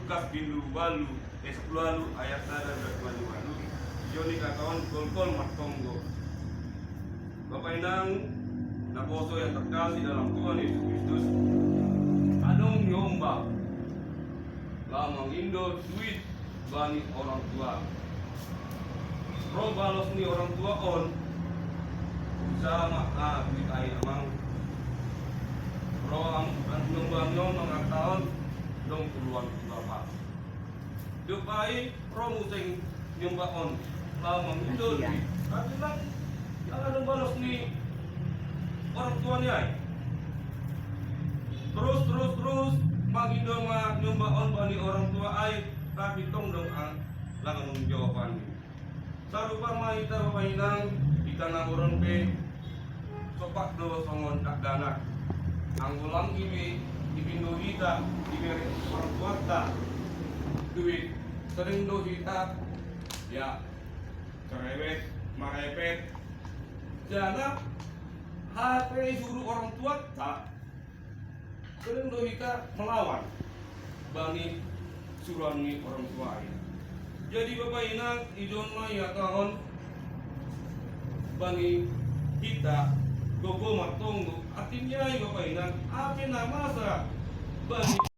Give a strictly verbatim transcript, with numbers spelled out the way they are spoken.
Lukas bindu walu, eh, sepuluh walu, ayat sada sampai walu. Ijon ni kataon golgol martonggo. Bapak Inang, naposo yang terkasih dalam Tuhan Yesus Kristus, adong nyombah laho mangindo duit bani orang tua. Ro balos ni orang tua on, sama a duit ai amang. Ro am-, nyombah ni on mangataon, dong puluhan juta, Pak. Dob ai ro muse nyombah on laho mangindo duit. Tapi lang, lang adong balos ni orang tua ni ai. Terus, terus, terus, mangindo ma nyombah on bani orang tua ai, tapi tong dong a-, lang adong jawaban. Sarupa ma hita, Bapak Inang, hita na boron pe sopat do songon dakdanak. Anggo lang ibi-, ipindo hita, ibere orang tuanta duit, sering do hita, ya, cerewet, marepet. Jala, hape isuru orang tuanta, sering do hita melawan bani suruan ni orang tua ai. Jadi, Bapak Inang, ijon ma ia tahon bani hita gogo martonggo, artinya i, Bapak Inang, ape na masa bani